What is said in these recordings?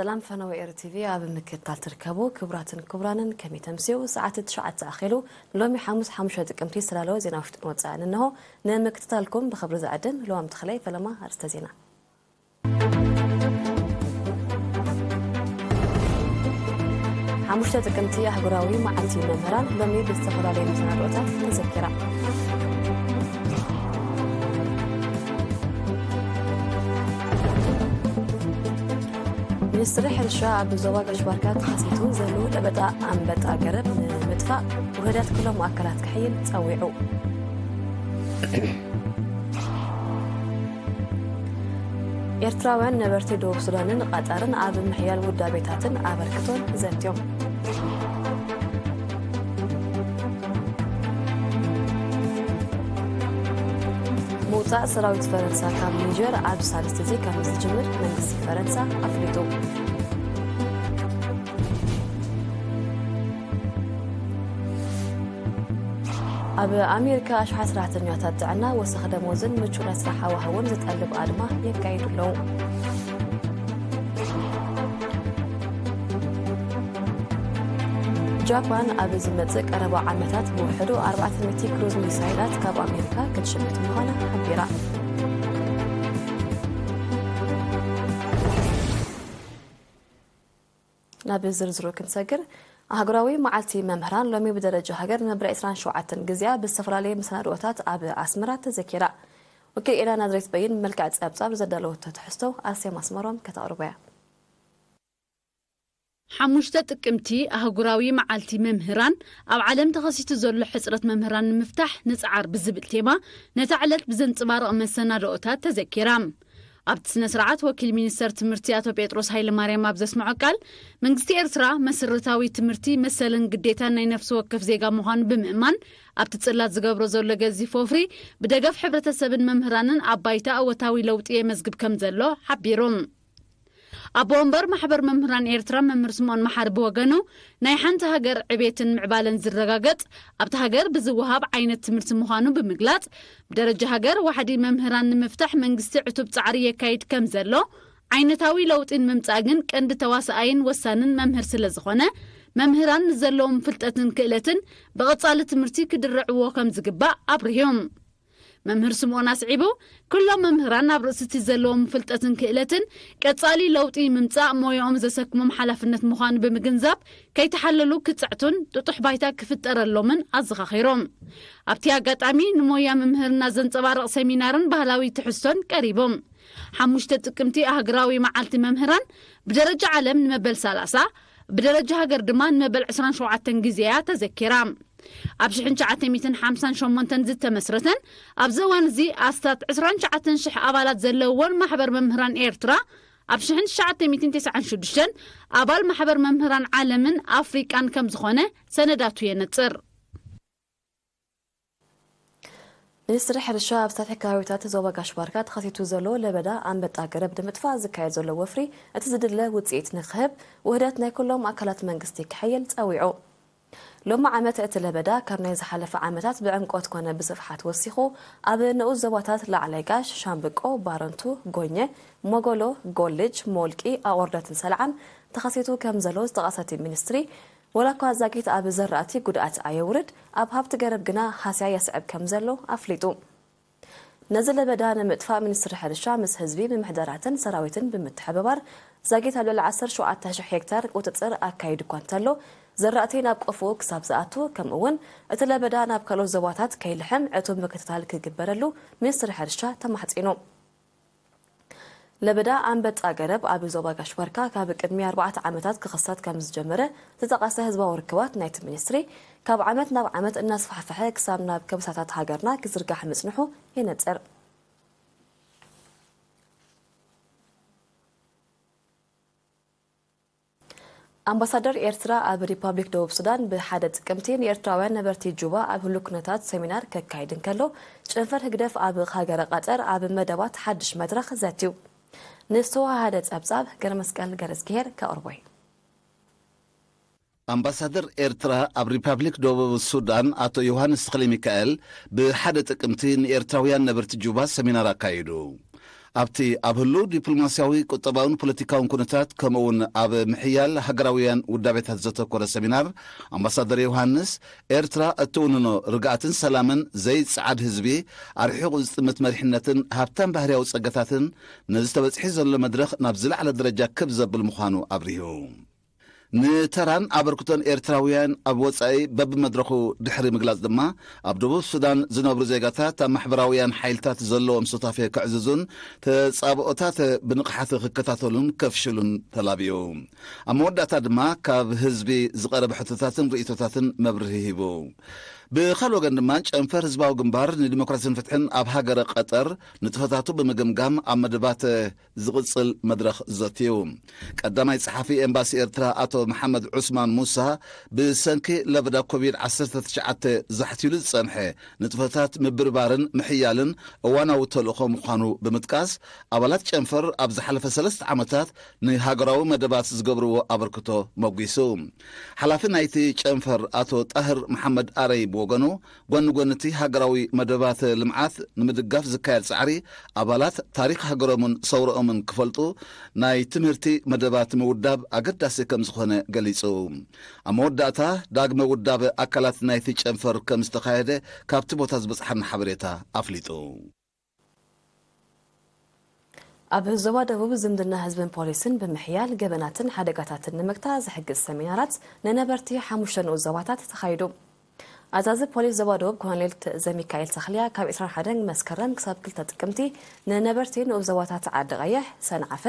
ሰላም ፈነወ ኤሪ ቲቪ ኣብ ምክትታል ትርከቡ ክቡራትን ክቡራንን፣ ከመይ ተምስዩ? ሰዓት ትሽዓተ ኣኺሉ። ንሎሚ ሓሙስ ሓሙሽተ ጥቅምቲ ዝተዳለወ ዜና ውሽጥን ወጻእን እንሆ። ንምክትታልኩም ብኽብሪ ዝዕድም ልዋም ተኽለይ። ፈለማ ኣርእስተ ዜና። ሓሙሽተ ጥቅምቲ ኣህጉራዊ መዓልቲ መምህራን ሎሚ ብዝተፈላለዩ መሰናድኦታት ተዘኪራ። ሚኒስትሪ ሕርሻ ኣብ ዞባ ጋሽ ባርካ ተኸሲቱ ዘሎ ለበጣ ኣንበጣ ገረብ ንምጥፋእ ውህደት ኩሎም ኣካላት ክሕይል ጸዊዑ። ኤርትራውያን ነበርቲ ደቡብ ሱዳንን ቃጣርን ኣብ ምሕያል ውዳቤታትን ኣበርክቶን ዘትዮም። ምውጻእ ሰራዊት ፈረንሳ ካብ ኒጀር ኣብ ሳልስቲ እዚ ከም ዝጅምር መንግስቲ ፈረንሳ ኣፍሊጡ። ኣብ ኣሜሪካ ኣሽሓት ሰራሕተኛታት ጥዕና ወሰኽ ደሞዝን ምቹ ናይ ስራሕ ሃዋህውን ዝጠልብ ኣድማ የካይዱ ኣለዉ። ጃፓን ኣብ ዝመጽእ ቀረባ ዓመታት ብውሕዱ ኣርባዕተ ሚእቲ ክሩዝ ሚሳይላት ካብ ኣሜሪካ ክትሽምት ምዃና ሓቢራ። ናብ ዝርዝሩ ክንሰግር፣ ኣህጉራዊ መዓልቲ መምህራን ሎሚ ብደረጃ ሃገር ንመበል ዕስራን ሸውዓተን ግዜኣ ብዝተፈላለየ መሰናድኦታት ኣብ ኣስመራ ተዘኪራ። ወኪል ኤና ናዝሬት በይን ብመልክዕ ጸብጻብ ዘዳለወቶ ትሕዝቶ ኣርሴማ ኣስመሮም ከተቕርቦ እያ። ሓሙሽተ ጥቅምቲ ኣህጉራዊ መዓልቲ መምህራን ኣብ ዓለም ተኸሲቱ ዘሎ ሕጽረት መምህራን ንምፍታሕ ንጽዓር ብዝብል ቴማ ነታ ዕለት ብዘንጽባርቕ መሰናድኦታት ተዘኪራ። ኣብቲ ስነ ስርዓት ወኪል ሚኒስተር ትምህርቲ ኣቶ ጴጥሮስ ሃይለማርያም ኣብ ዘስምዖ ቃል፣ መንግስቲ ኤርትራ መሰረታዊ ትምህርቲ መሰልን ግዴታን ናይ ነፍሲ ወከፍ ዜጋ ምዃኑ ብምእማን ኣብቲ ጽላት ዝገብሮ ዘሎ ገዚፍ ወፍሪ ብደገፍ ሕብረተሰብን መምህራንን ኣብ ባይታ እወታዊ ለውጢ የመዝግብ ከም ዘሎ ሓቢሩ። ኣቦ ወንበር ማሕበር መምህራን ኤርትራ መምህር ስምኦን መሓሪ ብወገኑ፣ ናይ ሓንቲ ሃገር ዕቤትን ምዕባለን ዝረጋገጽ ኣብቲ ሃገር ብዝወሃብ ዓይነት ትምህርቲ ምዃኑ ብምግላጽ፣ ብደረጃ ሃገር ዋሕዲ መምህራን ንምፍታሕ መንግስቲ ዕቱብ ጻዕሪ የካይድ ከም ዘሎ፣ ዓይነታዊ ለውጢ ንምምጻእ ግን ቀንዲ ተዋሳኣይን ወሳንን መምህር ስለ ዝኾነ፣ መምህራን ንዘለዎም ፍልጠትን ክእለትን ብቐጻሊ ትምህርቲ ክድርዕዎ ከም ዝግባእ ኣብሪሁ። መምህር ስምኦን ኣስዒቡ፣ ኩሎም መምህራን ኣብ ርእሲ እቲ ዘለዎም ፍልጠትን ክእለትን ቀጻሊ ለውጢ ምምጻእ ሞያኦም ዘሰክሞም ሓላፍነት ምዃኑ ብምግንዛብ፣ ከይተሓለሉ ክጽዕቱን ጥጡሕ ባይታ ክፍጠረሎምን ኣዘኻኺሮም። ኣብቲ ኣጋጣሚ ንሞያ ምምህርና ዘንጸባርቕ ሰሚናርን ባህላዊ ትሕዝቶን ቀሪቡ። ሓሙሽተ ጥቅምቲ ኣህግራዊ መዓልቲ መምህራን ብደረጃ ዓለም ንመበል ሰላሳ፣ ብደረጃ ሃገር ድማ ንመበል ዕስራን ሸውዓተን ግዜ እያ ተዘኪራ። ኣብ ሽሕን ትሽዓተ ሚእትን ሓምሳን ሸሞንተን ዝተመስረተን ኣብዚ እዋን እዚ ኣስታት ዕስራን ትሽዓተን ሽሕ ኣባላት ዘለውዎን ማሕበር መምህራን ኤርትራ፣ ኣብ ሽሕን ትሽዓተ ሚእትን ተስዓን ሽዱሽተን ኣባል ማሕበር መምህራን ዓለምን ኣፍሪቃን ከም ዝኾነ ሰነዳቱ የነጽር። ሚኒስትሪ ሕርሻ ኣብ ሰፊሕ ከባቢታት ዞባ ጋሽ ባርካ ተኸሲቱ ዘሎ ለበዳ ኣንበጣ ገረብ ንምጥፋእ ዝካየድ ዘሎ ወፍሪ እቲ ዝድለ ውጽኢት ንክህብ ውህደት ናይ ኩሎም ኣካላት መንግስቲ ክሕይል ጸዊዑ። ሎሚ ዓመት እቲ ለበዳ ካብ ናይ ዝሓለፈ ዓመታት ብዕምቆት ኮነ ብስፍሓት ወሲኹ ኣብ ንኡስ ዞባታት ላዕላይ ጋሽ፣ ሻምብቆ፣ ባረንቱ፣ ጎኘ፣ ሞጎሎ፣ ጎልጅ፣ ሞልቂ፣ ኣቑርደትን ሰልዓን ተኸሲቱ ከም ዘሎ ዝጠቐሰ እቲ ሚኒስትሪ፣ ወላ እኳ ዛጊት ኣብ ዘራእቲ ጉድኣት ኣየውርድ፣ ኣብ ሃብቲ ገረብ ግና ሃስያ የስዕብ ከም ዘሎ ኣፍሊጡ። ነዚ ለበዳ ንምጥፋእ ሚኒስትሪ ሕርሻ ምስ ህዝቢ፣ ምምሕዳራትን ሰራዊትን ብምትሕብባር ዛጊት ኣብ ልዕሊ ዓሰርተ ሸውዓተ ሽሕ ሄክታር ቁጽጽር ኣካይዱ እኳ እንተሎ፣ ዘራእቲ ናብ ቆፎኡ ክሳብ ዝኣቱ፣ ከምኡ እውን እቲ ለበዳ ናብ ካልኦት ዞባታት ከይልሕም ዕቱብ ምክትታል ክግበረሉ ሚኒስትሪ ሕርሻ ተማሕጺኑ። ለበዳ ኣንበጣ ገረብ ኣብ ዞባ ጋሽ ባርካ ካብ ቅድሚ ኣርባዕተ ዓመታት ክኽሰት ከም ዝጀመረ ዝጠቐሰ ህዝባዊ ርክባት ናይቲ ሚኒስትሪ፣ ካብ ዓመት ናብ ዓመት እናስፋሕፈሐ ክሳብ ናብ ከበሳታት ሃገርና ክዝርጋሕ ምጽንሑ የነጽር። ኣምባሳደር ኤርትራ ኣብ ሪፓብሊክ ደቡብ ሱዳን ብሓደ ጥቅምቲ ንኤርትራውያን ነበርቲ ጁባ ኣብ ህሉው ኩነታት ሰሚናር ከካይድ እንከሎ፣ ጨንፈር ህግደፍ ኣብ ሃገረ ቀጠር ኣብ መደባት ሓድሽ መድረኽ ዘትዩ። ንዝተወሃሃደ ጸብጻብ ገረመስቀል ገረዝግሄር ከቕርቦ እዩ። ኣምባሳደር ኤርትራ ኣብ ሪፓብሊክ ደቡብ ሱዳን ኣቶ ዮሃንስ ተኽለሚካኤል ብሓደ ጥቅምቲ ንኤርትራውያን ነበርቲ ጁባ ሰሚናር ኣካይዱ። ኣብቲ ኣብ ህሉው ዲፕሎማስያዊ፣ ቁጠባውን ፖለቲካውን ኩነታት፣ ከምኡውን ኣብ ምሕያል ሃገራውያን ውዳቤታት ዘተኮረ ሰሚናር፣ ኣምባሳደር ዮሃንስ፣ ኤርትራ እትውንኖ ርግኣትን ሰላምን፣ ዘይጸዓድ ህዝቢ፣ ኣርሒቑ ዝጥምት መሪሕነትን ሃብታም ባህርያዊ ጸጋታትን፣ ነዚ ተበጺሑ ዘሎ መድረኽ ናብ ዝለዓለ ደረጃ ክብ ዘብል ምዃኑ ኣብሪሁ። ንተራን ኣበርክቶን ኤርትራውያን ኣብ ወጻኢ በብመድረኹ ድሕሪ ምግላጽ ድማ፣ ኣብ ደቡብ ሱዳን ዝነብሩ ዜጋታት ኣብ ማሕበራውያን ሓይልታት ዘለዎም ሱታፌ ክዕዝዙን ተጻብኦታት ብንቕሓት ክከታተሉን ከፍሽሉን ተላብዩ። ኣብ መወዳእታ ድማ ካብ ህዝቢ ዝቐረበ ሕቶታትን ርእይቶታትን መብርሂ ሂቡ። ብኻልእ ወገን ድማ፣ ጨንፈር ህዝባዊ ግንባር ንዲሞክራሲን ፍትሕን ኣብ ሃገረ ቀጠር ንጥፈታቱ ብምግምጋም ኣብ መደባት ዝቕጽል መድረኽ ዘትዩ። ቀዳማይ ጸሓፊ ኤምባሲ ኤርትራ ኣቶ መሓመድ ዑስማን ሙሳ፣ ብሰንኪ ለበዳ ኮቪድ ዓሰርተ ትሽዓተ ዛሕቲሉ ዝጸንሐ ንጥፈታት ምብርባርን ምሕያልን እዋናዊ ተልእኾ ምዃኑ ብምጥቃስ፣ ኣባላት ጨንፈር ኣብ ዝሓለፈ ሰለስተ ዓመታት ንሃገራዊ መደባት ዝገብርዎ ኣበርክቶ መጒሱ። ሓላፊ ናይቲ ጨንፈር ኣቶ ጣህር መሓመድ ኣረይ ብወገኑ፣ ጎኒ ጎኒ እቲ ሃገራዊ መደባት ልምዓት ንምድጋፍ ዝካየድ ጻዕሪ፣ ኣባላት ታሪኽ ሃገሮምን ሰውረኦምን ክፈልጡ ናይ ትምህርቲ መደባት ምውዳብ ኣገዳሲ ከም ዝኾነ ገሊጹ። ኣብ መወዳእታ፣ ዳግመ ውዳበ ኣካላት ናይቲ ጨንፈር ከም ዝተኻየደ ካብቲ ቦታ ዝበጽሓና ሓበሬታ ኣፍሊጡ። ኣብ ዞባ ደቡብ ዝምድና ህዝብን ፖሊስን ብምሕያል ገበናትን ሓደጋታትን ንምግታእ ዝሕግዝ ሰሚናራት ንነበርቲ ሓሙሽተ ንኡስ ዞባታት ተኻይዱ። ኣዛዚ ፖሊስ ዞባ ደቡብ ኮሎኔል ት-፣ ዘሚካኤል ተኽልያ ካብ ዕስራን ሓደን መስከረም ክሳብ ክልተ ጥቅምቲ ንነበርቲ ንኡስ ዞባታት ዓዲ ቀይሕ፣ ሰንዓፈ፣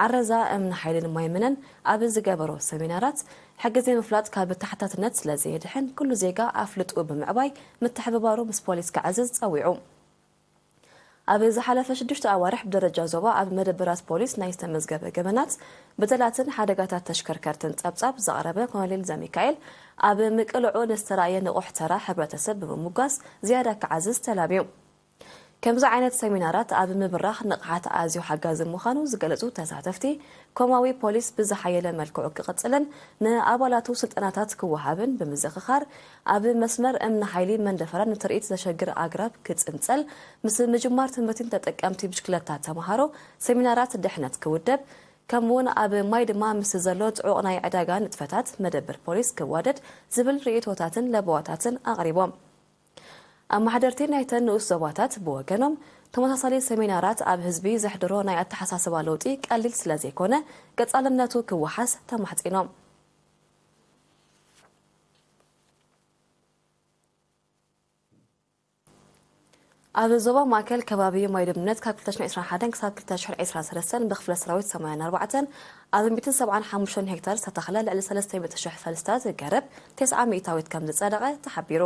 ዓረዛ፣ እምኒ ሓይልን ማይምነን ኣብ ዝገበሮ ሰሚናራት፣ ሕጊ ዘይምፍላጥ ካብ ተሓታትነት ስለ ዘየድሕን፣ ኩሉ ዜጋ ኣፍልጥኡ ብምዕባይ ምትሕብባሩ ምስ ፖሊስ ክዕዝዝ ጸዊዑ። ኣብ ዝሓለፈ ሽዱሽተ ኣዋርሕ ብደረጃ ዞባ ኣብ መደበራት ፖሊስ ናይ ዝተመዝገበ ገበናት፣ በደላትን ሓደጋታት ተሽከርከርትን ጸብጻብ ዘቕረበ ኮሎኔል ዘሚካኤል፣ ኣብ ምቅልዑ ንዝተራእየ ንቑሕ ተራ ሕብረተሰብ ብምሙጋስ ዝያዳ ክዓዝዝ ተላብዩ። ከምዚ ዓይነት ሰሚናራት ኣብ ምብራኽ ንቕሓት ኣዝዩ ሓጋዚ ምዃኑ ዝገለጹ ተሳተፍቲ፣ ኮማዊ ፖሊስ ብዝሓየለ መልክዑ ክቕጽልን ንኣባላቱ ስልጠናታት ክወሃብን ብምዝኽኻር፣ ኣብ መስመር እምኒ ሓይሊ መንደፈራ ንትርኢት ዘሸግር ኣግራብ ክጽንጸል፣ ምስ ምጅማር ትምህርቲን ተጠቀምቲ ብሽክለታ ተምሃሮ ሰሚናራት ድሕነት ክውደብ፣ ከምኡውን ኣብ ማይ ድማ ምስ ዘሎ ጽዑቕ ናይ ዕዳጋ ንጥፈታት መደበር ፖሊስ ክዋደድ ዝብል ርእይቶታትን ለበዋታትን ኣቕሪቦም። ኣመሓደርቲ ናይተን ንኡስ ዞባታት ብወገኖም፣ ተመሳሳሊ ሰሚናራት ኣብ ህዝቢ ዘሕድሮ ናይ ኣተሓሳስባ ለውጢ ቀሊል ስለ ዘይኮነ፣ ቀጻልነቱ ክወሓስ ተማሕጺኖም። ኣብ ዞባ ማእከል ከባቢ ማይ ድምነት ካብ ክልተ ሽሕን ዕስራን ሓደን ክሳብ ክልተ ሽሕን ዕስራን ሰለስተን ብክፍለ ሰራዊት ሰማንያን ኣርባዕተን ኣብ ሚእትን ሰብዓን ሓሙሽተን ሄክታር ዝተተኽለ ልዕሊ ሰለስተ ሚእቲ ሽሕ ፈልስታት ገረብ ተስዓ ሚእታዊት ከም ዝጸደቐ ተሓቢሩ።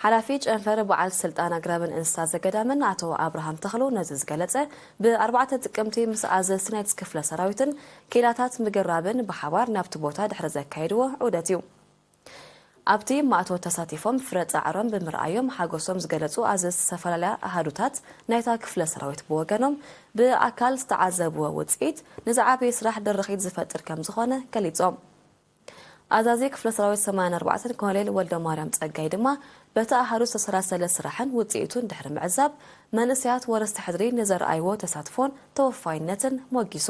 ሓላፊ ጨንፈር በዓል ስልጣን ኣግራብን እንስሳ ዘገዳምን ኣቶ ኣብርሃም ተኽሉ ነዚ ዝገለጸ፣ ብኣርባዕተ ጥቅምቲ ምስ ኣዘዝቲ ናይቲ ክፍለ ሰራዊትን ኬላታት ምግራብን ብሓባር ናብቲ ቦታ ድሕሪ ዘካየድዎ ዑደት እዩ። ኣብቲ ማእቶት ተሳቲፎም ፍረ ጻዕሮም ብምርኣዮም ሓጎሶም ዝገለጹ ኣዘዝቲ ዝተፈላለያ ኣሃዱታት ናይታ ክፍለ ሰራዊት ብወገኖም፣ ብኣካል ዝተዓዘብዎ ውጽኢት ንዝዓበየ ስራሕ ድርኺት ዝፈጥር ከም ዝኾነ ገሊጾም። ኣዛዚ ክፍለ ሰራዊት ሰማንያን ኣርባዕተን ኮሎኔል ወልደ ማርያም ጸጋይ ድማ፣ በቲ ኣሃዱ ዝተሰላሰለ ስራሕን ውጽኢቱን ድሕሪ ምዕዛብ፣ መንእሰያት ወረስቲ ሕድሪ ንዘርኣይዎ ተሳትፎን ተወፋይነትን ሞጊሱ።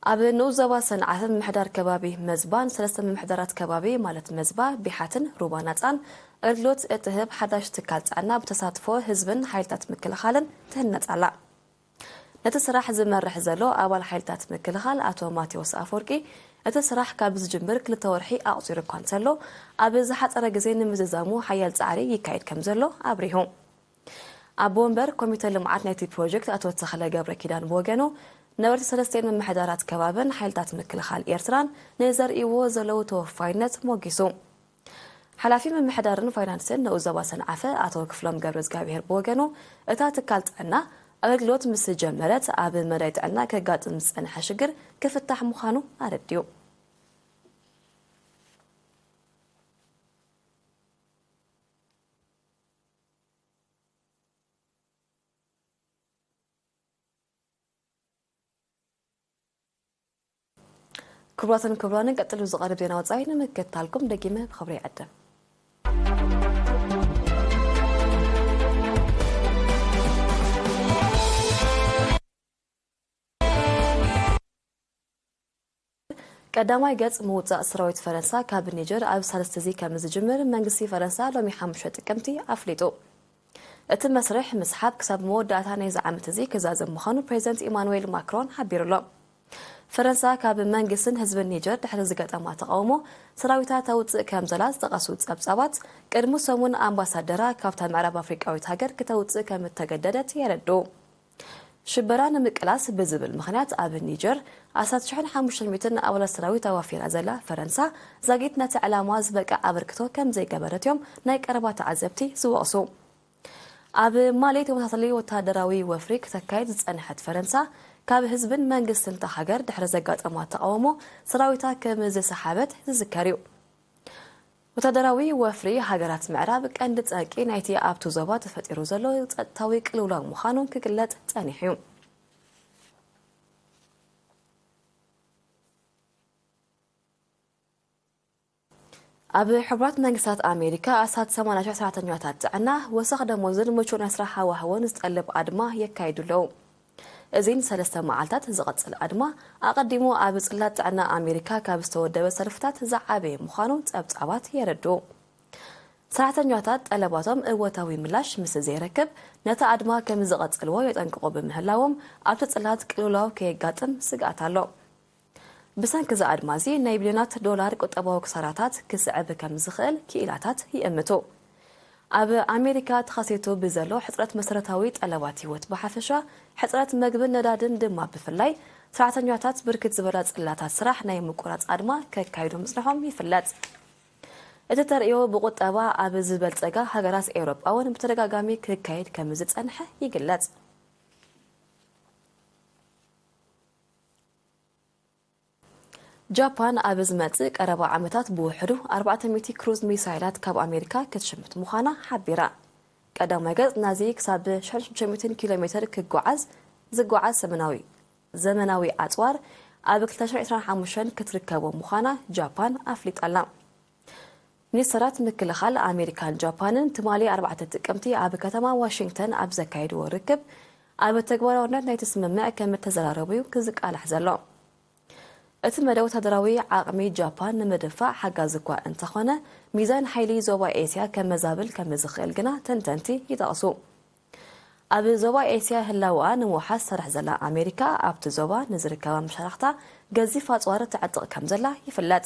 ኣብ ንኡስ ዞባ ሰንዓፈ ምምሕዳር ከባቢ መዝባን ሰለስተ ምምሕዳራት ከባቢ፣ ማለት መዝባ፣ ቢሓትን ሩባ ናጻን፣ ኣገልግሎት እትህብ ሓዳሽ ትካል ጥዕና ብተሳትፎ ህዝብን ሓይልታት ምክልኻልን ትህነጽ ኣላ። ነቲ ስራሕ ዝመርሕ ዘሎ ኣባል ሓይልታት ምክልኻል ኣቶ ማቴዎስ ኣፈወርቂ፣ እቲ ስራሕ ካብ ዝጅምር ክልተ ወርሒ ኣቑጺሩ እኳ እንተሎ፣ ኣብ ዝሓጸረ ግዜ ንምዝዛሙ ሓያል ጻዕሪ ይካየድ ከም ዘሎ ኣብሪሁ። ኣቦ ወንበር ኮሚተ ልምዓት ናይቲ ፕሮጀክት ኣቶ ተኽለ ገብረ ኪዳን ብወገኑ፣ ነበርቲ ሰለስቲኤን ምምሕዳራት ከባብን ሓይልታት ምክልኻል ኤርትራን ንዘርእይዎ ዘለዉ ተወፋይነት ሞጊሱ። ሓላፊ ምምሕዳርን ፋይናንስን ንኡስ ዞባ ሰንዓፈ ኣቶ ክፍሎም ገብረ እግዚኣብሔር ብወገኑ፣ እታ ትካል ጥዕና ኣገልግሎት ምስ ጀመረት፣ ኣብ መዳይ ጥዕና ከጋጥም ዝጸንሐ ሽግር ክፍታሕ ምዃኑ ኣረዲኡ። ክቡራትን ክቡራንን፣ ቀጥሉ ዝቐርብ ዜና ወጻኢ ንምክትታልኩም ደጊመ ብኽብሪ ይዕድም። ቀዳማይ ገጽ ምውጻእ ሰራዊት ፈረንሳ ካብ ኒጀር ኣብ ሳልስቲ እዚ ከም ዝጅምር መንግስቲ ፈረንሳ ሎሚ ሓሙሽተ ጥቅምቲ ኣፍሊጡ። እቲ መስርሕ ምስሓብ ክሳብ መወዳእታ ናይዚ ዓመት እዚ ክዛዘም ምዃኑ ፕሬዚደንት ኢማኑኤል ማክሮን ሓቢሩ ኣሎ። ፈረንሳ ካብ መንግስትን ህዝብን ኒጀር ድሕሪ ዝገጠማ ተቓውሞ ሰራዊታ ተውጽእ ከም ዘላ ዝጠቐሱ ጸብጻባት፣ ቅድሚ ሰሙን ኣምባሳደራ ካብታ ምዕራብ ኣፍሪቃዊት ሃገር ክተውጽእ ከም እተገደደት የረድኡ። ሽበራ ንምቅላስ ብዝብል ምኽንያት ኣብ ኒጀር ኣስታት ሽሕን ሓሙሽተ ሚእትን ኣባላት ሰራዊት ኣዋፊራ ዘላ ፈረንሳ፣ ዛጊት ነቲ ዕላማ ዝበቅዕ ኣበርክቶ ከም ዘይገበረት እዮም ናይ ቀረባ ተዓዘብቲ ዝወቕሱ። ኣብ ማሊ ተመሳሳሊ ወታደራዊ ወፍሪ ክተካይድ ዝጸንሐት ፈረንሳ፣ ካብ ህዝብን መንግስትን እታ ሃገር ድሕሪ ዘጋጠማ ተቓውሞ ሰራዊታ ከም ዝሰሓበት ዝዝከር እዩ። ወታደራዊ ወፍሪ ሃገራት ምዕራብ ቀንዲ ጸቂ ናይቲ ኣብቲ ዞባ ተፈጢሩ ዘሎ ጸጥታዊ ቅልውላው ምዃኑ ክግለጽ ጸኒሑ እዩ። ኣብ ሕቡራት መንግስታት ኣሜሪካ ኣስታት ሰማንያ ሽሕ ሰራሕተኛታት ጥዕና ወሰኽ ደሞዝን ምቹእ ናይ ስራሕ ሃዋህውን ዝጠልብ ኣድማ የካይዱ ኣለዉ። እዚ ንሰለስተ መዓልታት ዝቐጽል ኣድማ፣ ኣቐዲሙ ኣብ ጽላት ጥዕና ኣሜሪካ ካብ ዝተወደበ ሰልፍታት ዝዓበየ ምዃኑ ጸብጻባት የረድኡ። ሰራሕተኛታት ጠለባቶም እወታዊ ምላሽ ምስ ዘይረክብ፣ ነቲ ኣድማ ከም ዝቐጽልዎ የጠንቅቑ ብምህላዎም፣ ኣብቲ ጽላት ቅልውላው ከየጋጥም ስግኣት ኣሎ። ብሰንኪ እዚ ኣድማ እዚ ናይ ቢልዮናት ዶላር ቁጠባዊ ክሳራታት ክስዕብ ከም ዝኽእል ክኢላታት ይእምቱ። ኣብ ኣሜሪካ ተኸሲቱ ብዘሎ ሕጽረት መሰረታዊ ጠለባት ህይወት ብሓፈሻ፣ ሕጽረት መግብን ነዳድን ድማ ብፍላይ፣ ሰራሕተኛታት ብርክት ዝበላ ጽላታት ስራሕ ናይ ምቁራጽ ኣድማ ከካይዱ ምጽንሖም ይፍለጥ። እቲ ተርእዮ ብቁጠባ ኣብ ዝበልጸጋ ሃገራት ኤውሮጳ እውን ብተደጋጋሚ ክካየድ ከም ዝጸንሐ ይግለጽ። ጃፓን ኣብ ዝመጽእ ቀረባ ዓመታት ብውሕዱ ኣርባዕተ ሚእቲ ክሩዝ ሚሳይላት ካብ ኣሜሪካ ክትሽምት ምዃና ሓቢራ። ቀዳማይ ገጽ ናዚ ክሳብ ሽሕን ሽዱሽተ ሚእትን ኪሎ ሜትር ክጓዓዝ ዝጓዓዝ ዘመናዊ፣ ዘመናዊ ኣጽዋር ኣብ ክልተ ሽሕን ዕስራን ሓሙሽተን ክትርከቦ ምዃና ጃፓን ኣፍሊጣ ኣላ። ሚኒስተራት ምክልኻል ኣሜሪካን ጃፓንን ትማሊ ኣርባዕተ ጥቅምቲ ኣብ ከተማ ዋሽንግተን ኣብ ዘካየድዎ ርክብ፣ ኣብ ተግባራውነት ናይቲ ስምምዕ ከም እተዘራረቡ እዩ ክዝቃላሕ ዘሎ። እቲ መደብ ወታደራዊ ዓቕሚ ጃፓን ንምድንፋዕ ሓጋዚ እኳ እንተኾነ፣ ሚዛን ሓይሊ ዞባ ኤስያ ከመዛብል ከም ዝኽእል ግና ተንተንቲ ይጠቕሱ። ኣብ ዞባ ኤስያ ህላወኣ ንምውሓስ ትሰርሕ ዘላ ኣሜሪካ፣ ኣብቲ ዞባ ንዝርከባ መሻርኽታ ገዚፍ ኣጽዋር ተዕጥቕ ከም ዘላ ይፍለጥ።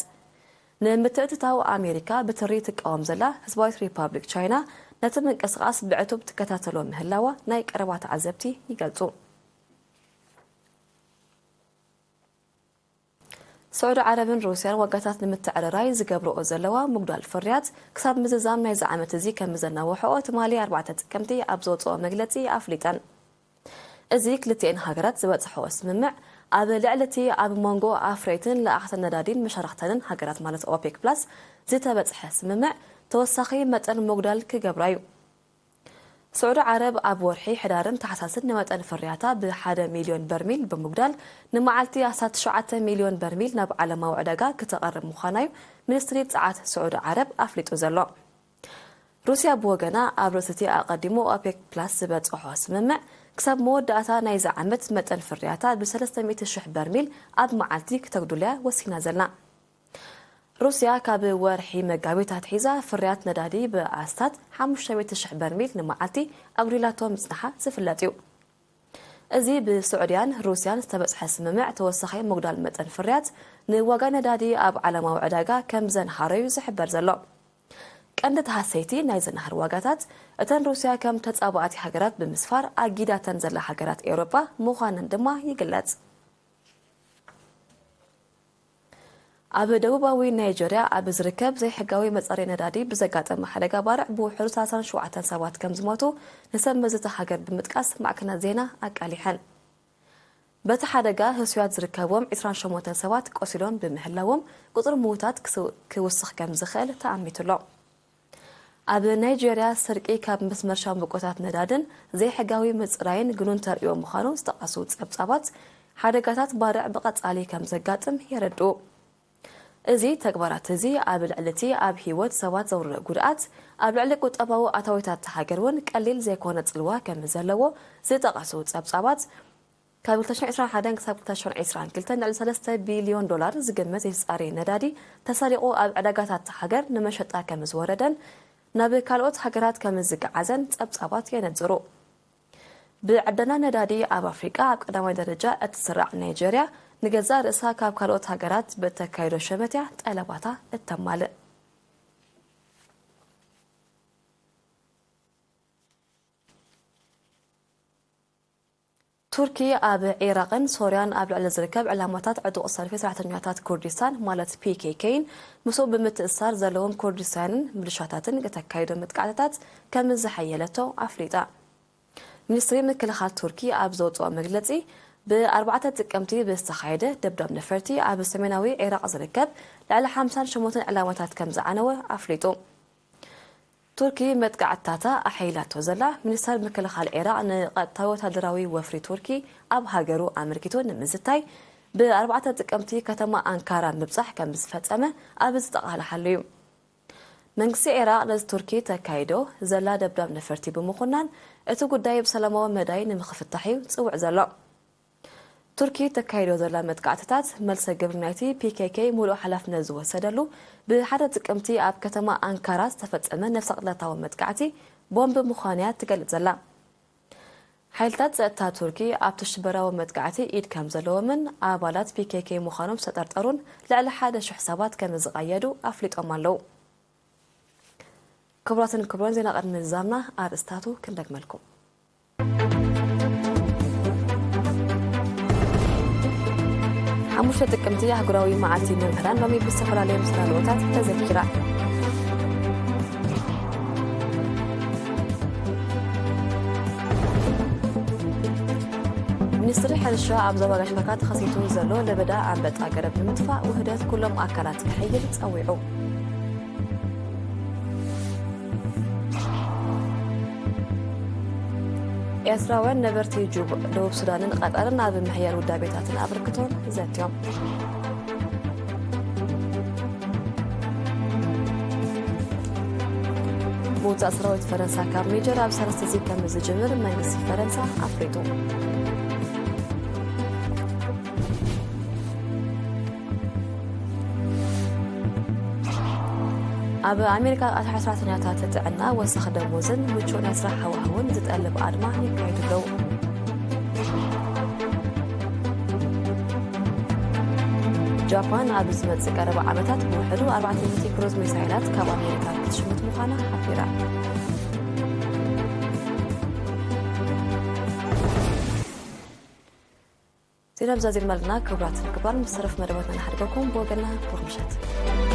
ንምትእትታው ኣሜሪካ ብትሪ ትቃወም ዘላ ህዝባዊት ሪፓብሊክ ቻይና፣ ነቲ ምንቅስቓስ ብዕቱብ ትከታተሎ ምህላዋ ናይ ቀረባ ተዓዘብቲ ይገልጹ። ስዑዲ ዓረብን ሩስያን ዋጋታት ንምትዕርራይ ዝገብርኦ ዘለዋ ምጉዳል ፍርያት ክሳብ ምዝዛም ናይዚ ዓመት እዚ ከም ዘናውሐኦ ትማሊ ኣርባዕተ ጥቅምቲ ኣብ ዘውፅኦ መግለፂ ኣፍሊጠን። እዚ ክልቲኤን ሃገራት ዝበፅሐኦ ስምምዕ ኣብ ልዕሊ እቲ ኣብ መንጎ ኣፍረይትን ለኣኽተን ነዳዲን መሻርኽተንን ሃገራት ማለት ኦፔክ ፕላስ ዝተበፅሐ ስምምዕ ተወሳኺ መጠን ምጉዳል ክገብራ እዩ። ስዑዲ ዓረብ ኣብ ወርሒ ሕዳርን ታሕሳስን ንመጠን ፍርያታ ብሓደ ሚልዮን በርሚል ብምጉዳል ንመዓልቲ ኣስታት ትሽዓተ ሚልዮን በርሚል ናብ ዓለማዊ ዕዳጋ ክተቐርብ ምዃና እዩ ሚኒስትሪ ጸዓት ስዑዲ ዓረብ ኣፍሊጡ ዘሎ። ሩስያ ብወገና ኣብ ርእሲ እቲ ኣቐዲሙ ኦፔክ ፕላስ ዝበጽሖ ስምምዕ ክሳብ መወዳእታ ናይዚ ዓመት መጠን ፍርያታ ብ ሰለስተ ሚእቲ ሽሕ በርሚል ኣብ መዓልቲ ክተጉድልያ ወሲና ዘላ። ሩስያ ካብ ወርሒ መጋቢት ኣትሒዛ ፍርያት ነዳዲ ብኣስታት ሓሙሽተ ሚእቲ ሽሕ በርሚል ንመዓልቲ ኣጉዲላቶ ምጽንሓ ዝፍለጥ እዩ። እዚ ብስዑድያን ሩስያን ዝተበጽሐ ስምምዕ ተወሳኺ ምጉዳል መጠን ፍርያት ንዋጋ ነዳዲ ኣብ ዓለማዊ ዕዳጋ ከም ዘንሃሮ እዩ ዝሕበር ዘሎ። ቀንዲ ተሃሰይቲ ናይዚ ናህሪ ዋጋታት እተን ሩስያ ከም ተጻባእቲ ሃገራት ብምስፋር ኣጊዳተን ዘላ ሃገራት ኤውሮጳ ምዃነን ድማ ይግለጽ። ኣብ ደቡባዊ ናይጀርያ ኣብ ዝርከብ ዘይሕጋዊ መጻረዪ ነዳዲ ብዘጋጠመ ሓደጋ ባርዕ ብውሕዱ ሰላሳን ሸውዓተን ሰባት ከም ዝሞቱ ንሰብ መዚ እታ ሃገር ብምጥቃስ ማዕከናት ዜና ኣቃሊሐን። በቲ ሓደጋ ህሱያት ዝርከብዎም ዕስራን ሸሞንተን ሰባት ቆሲሎም ብምህላዎም ቁጽሪ ምዉታት ክስ-፣ ክውስኽ ከም ዝኽእል ተኣሚቱ ኣሎ። ኣብ ናይጀርያ ስርቂ ካብ መስመር ሻምብቆታት ነዳድን ዘይሕጋዊ ምጽራይን ግኑን ተርእዮ ምዃኑ ዝጠቐሱ ጸብጻባት፣ ሓደጋታት ባርዕ ብቐጻሊ ከም ዘጋጥም የረድኡ። እዚ ተግባራት እዚ ኣብ ልዕሊ እቲ ኣብ ህይወት ሰባት ዘውርድ ጉድኣት፣ ኣብ ልዕሊ ቁጠባዊ ኣታዊታት እታ ሃገር እውን ቀሊል ዘይኮነ ጽልዋ ከም ዘለዎ ዝጠቐሱ ጸብጻባት፣ ካብ ክልተ ሽሕን ዕስራን ሓደን ክሳብ ክልተ ሽሕን ዕስራን ክልተን ልዕሊ ሰለስተ ቢልዮን ዶላር ዝግመት ዘይተጻረየ ነዳዲ ተሰሪቑ ኣብ ዕዳጋታት እታ ሃገር ንመሸጣ ከም ዝወረደን ናብ ካልኦት ሃገራት ከም ዝገዓዘን ጸብጻባት የነጽሩ። ብዕደና ነዳዲ ኣብ ኣፍሪቃ ኣብ ቀዳማይ ደረጃ እትስራዕ ናይጀርያ፣ ንገዛእ ርእሳ ካብ ካልኦት ሃገራት ብእተካይዶ ሸመትያ ጠለባታ እተማልእ። ቱርኪ ኣብ ዒራቕን ሶርያን ኣብ ልዕሊ ዝርከብ ዕላማታት ዕጡቕ ሰልፊ ሰራሕተኛታት ኩርዲስታን ማለት ፒ ኬ ኬን ምስኡ ብምትእስሳር ዘለዎም ኩርዲስታንን ምልሻታትን እተካይዶ መጥቃዕትታት ከም ዝሓየለቶ ኣፍሊጣ። ሚኒስትሪ ምክልኻል ቱርኪ ኣብ ዘውፅኦ መግለፂ፣ ብኣርባዕተ ጥቅምቲ ብዝተኻየደ ደብዳብ ነፈርቲ ኣብ ሰሜናዊ ዒራቕ ዝርከብ ልዕሊ ሓምሳን ሸሞንተን ዕላማታት ከም ዝዓነወ ኣፍሊጡ። ቱርኪ መጥቃዕትታታ ኣሐይላቶ ዘላ፣ ሚኒስተር ምክልኻል ዒራቕ ንቐጥታዊ ወታደራዊ ወፍሪ ቱርኪ ኣብ ሃገሩ ኣመልኪቱ ንምዝታይ፣ ብኣርባዕተ ጥቅምቲ ከተማ ኣንካራ ምብጻሕ ከም ዝፈጸመ ኣብ ዝተቓልሓሉ እዩ። መንግስቲ ዒራቕ ነዚ ቱርኪ ተካይዶ ዘላ ደብዳብ ነፈርቲ ብምኹናን፣ እቲ ጉዳይ ብሰላማዊ መዳይ ንምኽፍታሕ እዩ ጽውዕ ዘሎ። ቱርኪ ተካይዶ ዘላ መጥቃዕትታት፣ መልሰ ግብሪ ናይቲ ፒ ኬ ኬ ሙሉእ ሓላፍነት ዝወሰደሉ፣ ብሓደ ጥቅምቲ ኣብ ከተማ ኣንካራ ዝተፈጸመ ነፍሰ ቅትለታዊ መጥቃዕቲ ቦምብ ምዃኑ እያ ትገልጽ ዘላ። ሓይልታት ጸጥታ ቱርኪ ኣብቲ ሽበራዊ መጥቃዕቲ ኢድ ከም ዘለዎምን ኣባላት ፒ ኬ ኬ ምዃኖም ዝተጠርጠሩን ልዕሊ ሓደ ሽሕ ሰባት ከም ዝቐየዱ ኣፍሊጦም ኣለዉ። ክቡራትን ክቡራን፣ ዜና ቅድሚ ምዝዛምና ኣርእስታቱ ክንደግመልኩም። ሓሙሽተ ጥቅምቲ ኣህጉራዊ መዓልቲ መምህራን ሎሚ ብዝተፈላለዩ መሰናድኦታት ተዘኪራ። ሚኒስትሪ ሕርሻ ኣብ ዞባ ጋሽ ባርካ ተኸሲቱ ዘሎ ለበዳ ኣንበጣ ገረብ ንምጥፋእ ውህደት ኩሎም ኣካላት ክሕይል ጸዊዑ። ኤርትራውያን ነበርቲ ጁባ፣ ደቡብ ሱዳንን ቐጠርን ኣብ ምሕያል ውዳቤታትን ኣበርክቶን ዘትዮም። ምውጻእ ሰራዊት ፈረንሳ ካብ ኒጀር ኣብ ሳልስቲ እዚ ከም ዝጅምር መንግስቲ ፈረንሳ ኣፍሊጡ። ኣብ ኣሜሪካ ኣትሓት ሰራሕተኛታት ጥዕና ወሰኽ ደሞዝን ምቹእ ናይ ስራሕ ሃዋህውን ዝጠልብ ኣድማ የካይዱ ኣለዉ። ጃፓን ኣብ ዝመጽእ ቀረባ ዓመታት ብውሕዱ ኣርባዕተ ሚእቲ ክሩዝ ሚሳይላት ካብ ኣሜሪካ ክትሽምት ምዃና ሓቢራ። ዜና ብዛ ዜማ ኣለና። ክቡራትን ክቡራን፣ ምስ ተረፍ መደባትና ንሓድገኩም። ብወገንና ብሩኽ ምሸት።